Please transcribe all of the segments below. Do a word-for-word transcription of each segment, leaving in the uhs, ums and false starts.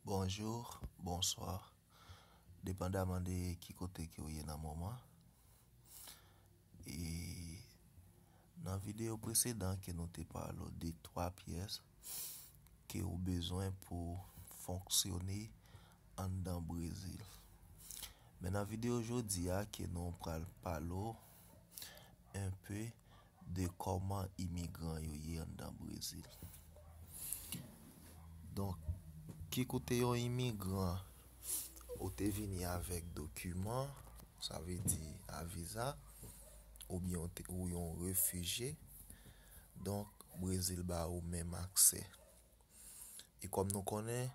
Bonjou, bonswa, depandaman de ki kote ke w ye nan moman. E nan videyo presedan ke nou te pale w de twa pyès ke w bezwen pou fonksyone anndan Brezil. Men nan videyo jodi a ke nou pral pale w enpe de kòman imigran yo ye anndan Brezil. Donk, kit ou te yon imigran, ou te vini avèk dokiman, sa vle di a viza, oubyen ou te, ou yon refijye, donk Brezil ba ou menm aksè. E kòm nou konnen,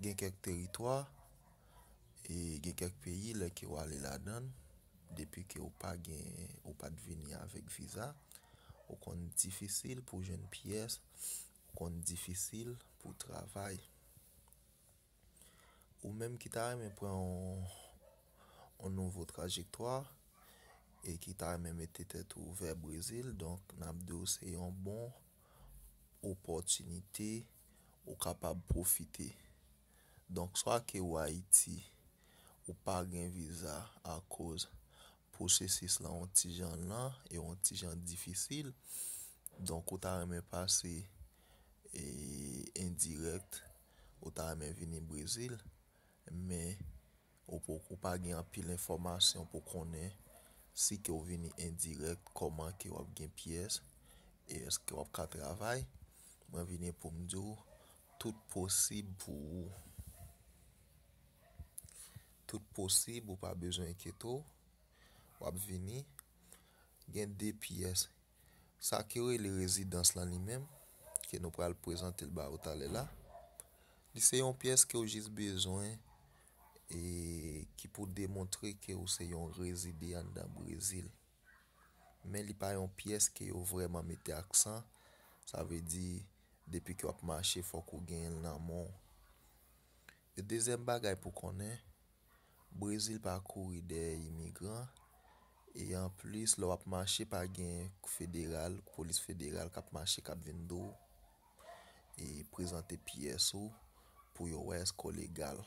gen kèk teritwa, e gen kèk peyi, lè ke w ale ladan l, depi ke w pa gen, ou pa t vini avèk viza, ou konn difisil pou jwenn pyès, ou konn difisil pou travay. Ou menm ki ta renmen pran yon, yon nouvo trajektwa e ki ta renmen mete tèt ou vè Brezil, donk n ap di w se yon bon opòtinite ou kapab pwofite. Donk, swa ke w Ayiti, ou pa gen viza akoz pwosesis lan yon ti jan lan e yon ti jan difisil. Donk, ou ta renmen pase e endirèk, ou ta renmen vini Brezil, men ou poko, ou pa gen anpil enfòmasyon pou konnen si ke w vini endirèk, kòman ke w ap gen pyès, e èske w ap ka travay. Mwen vini pou m di w, tout posib pou ou. Tout posib, ou pa bezwen enkyete w. W ap vini. Gen de pyès. Sa ke yo rele rezidans lan li menm, ke nou pral prezante l ba ou talè la, li se yon pyès ke w jis bezwen e ki pou demontre ke w se yon rezide anndan Brezil. Men li pa yon pyès ke yo vrèman mete aksan, sa vle di, depi ke w ap mache, fòk ou genyen l nan men w. E dezyèm bagay pou konnen, Brezil pa kouri dèyè imigran, e anplis, lè w ap mache, pa gen federal, polis federal k ap mache, k ap vin di w, e prezante pyès ou pou yo wè èske w legal.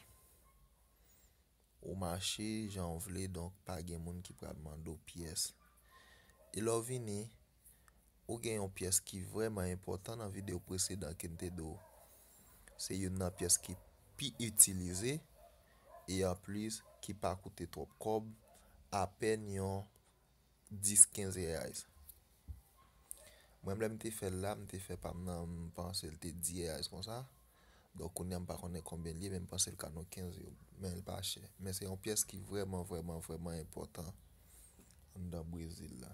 Ou mache jan w vle, donk pa gen moun ki pral mande w pyès. E lè w vini, ou gen yon pyès ki vrèman enpòtan nan videyo presedan ke m te di w. Se youn nan pyès ki pi itilize e anplis ki pa koute twòp kòb, apèn yon dis, kenz reais. Mwen, lè m te fè l la, m te fè pa m nan, m panse l te dis reais konsa. Donk, kounye a, m pa konnen konbyen l ye, men m panse l ka nan kenz yo. Men l pa chè. Men se yon pyès ki vrèman, vrèman, vrèman enpòtan anndan Brezil la.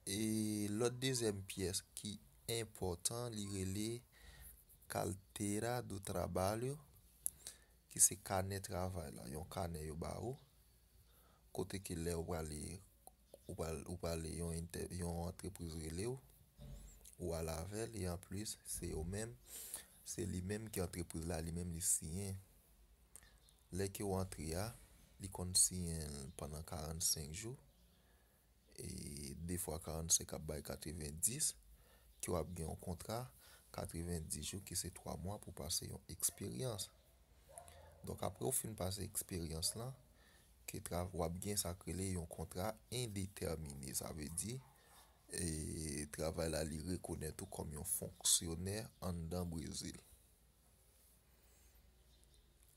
E lòt dezyèm pyès ki enpòtan, li rele Carteira do Trabalho, ki se kanè travay la, yon kanè yo ba ou, kote ke lè ou prale, ou pral, ou prale yon entè-, yon antrepriz rele w, ou al avè l, e anplis, se yo menm, se li menm ki antrepriz la, li menm li siyen. Lè ke w antre a, li konn siyen l pandan karannsenk jou, e de fwa karannsenk ap bay katrevendis, ke w ap gen yon kontra katrevendis jou, ki se twa mwa pou pase yon eksperyans. Donk, apre w fin pase eksperyans lan, ke trav-, w ap gen sa k rele yon kontra endetèmine. Sa vle di, e, travay la, li rekonèt ou kòm yon fonksyonè anndan Brezil.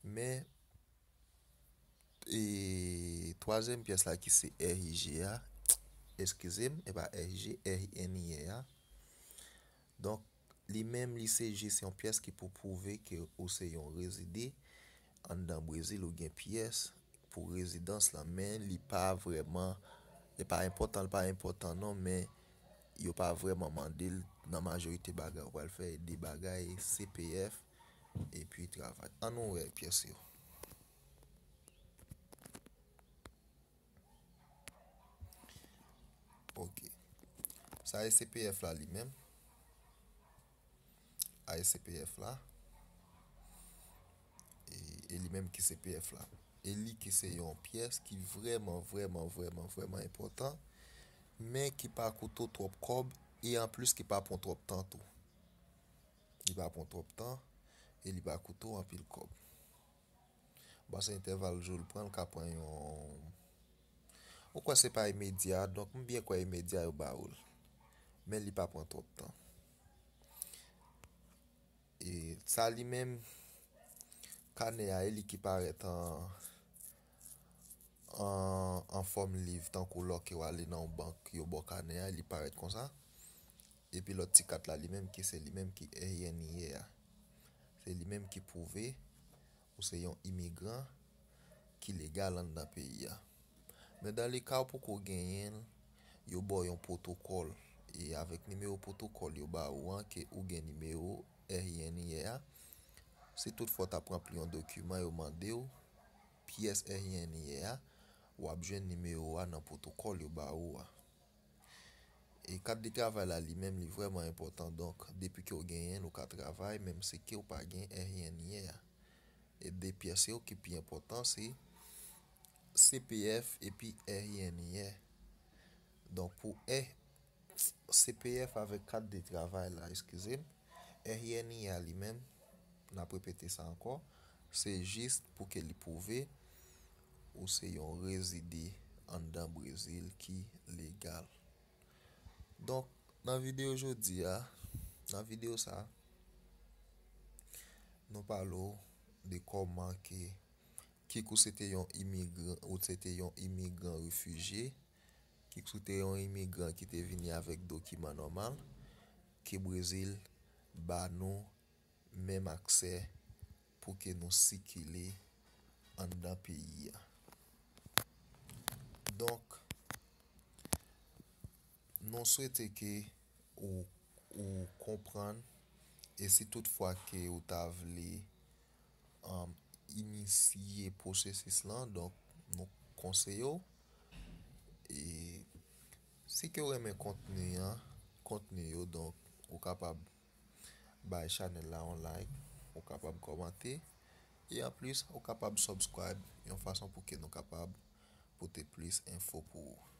Men, e, twazyèm pyès la ki se R I G a, eskize m, e pa R I G, R I N I E a. Donk, li menm, li se jis yon pyès ki pou pwouve ke ou se yon rezide anndan Brezil, ou gen pyès pou rezidans lan, men li pa vrèman, li pa enpòtan, li pa enpòtan non, men yo pa vrèman mande l nan majorite bagay ou pral fè, e de bagay C P F epi travay. Ann nou wè pyès yo. Ok. Sa e C P F la li menm. A e C P F la. E, e li menm ki C P F la. E li ki se yon pyès ki vrèman, vrèman, vrèman, vrèman enpòtan, men ki pa koute w twòp kòb, e anplis ki pa pran twòp tan tou. Li pa pran twòp tan e li pa koute w anpil kòb. Bon, se entèval jou l pran, l ka pran yon, ou kwè se pa imedya, donk m byen kwè imedya yo ba ou l. Men li pa pran twòp tan. E sa li menm, kanè a, e li ki parèt an, an, an fòm liv, tankou lò ke w ale nan yon bank, yo ba w kanè a, li parèt konsa. Epi lòt ti kat la, li menm ki se li menm ki R I N I A a. Se li menm ki pwouve ou se yon imigran ki legal anndan peyi a. Men dan le ka ou poko genyen l, yo ba w yon pwotokòl. E avèk nimewo pwotokòl yo ba ou an, ke ou gen nimewo R I N I A a, si toutfwa w t ap ranpli yon dokiman, yo mande w pyès R I N I A a, w ap jwenn nimewo a nan pwotokòl yo ba ou a. E kat de travay la, li menm, li vrèman enpòtan. Donk, depi ke w genyen l, ou ka travay, menm si ke w pa gen R I N I A a. E de pyès yo ki pi enpòtan, se C P F epi R I N I A. Donk, pou R, C P F avèk kat de travay la, eskize m, R I N I A li menm, n ap repete sa ankò, se jis pou ke li pwouve ou se yon rezide anndan Brezil ki legal. Donk, nan videyo jodi a, nan videyo sa, nou pale w de kòman ke, kik ou se te yon imigran, ou se te yon imigran refijye, kik ou te yon imigran ki te vini avèk dokiman nòmal, ke Brezil ba nou menm aksè pou ke nou sikile anndan peyi a. Donk, nou swete ke ou, ou konprann, e si toutfwa ke ou ta vle, um, inisye pwosesis lan, donk, nou konseye w. E si ke w renmen kontni an, kontni yo, donk, ou kapab bay chanèl la yon like, ou kapab kòmante, e anplis, ou kapab subscribe yon fason pou ke nou kapab pote plis enfo pou ou.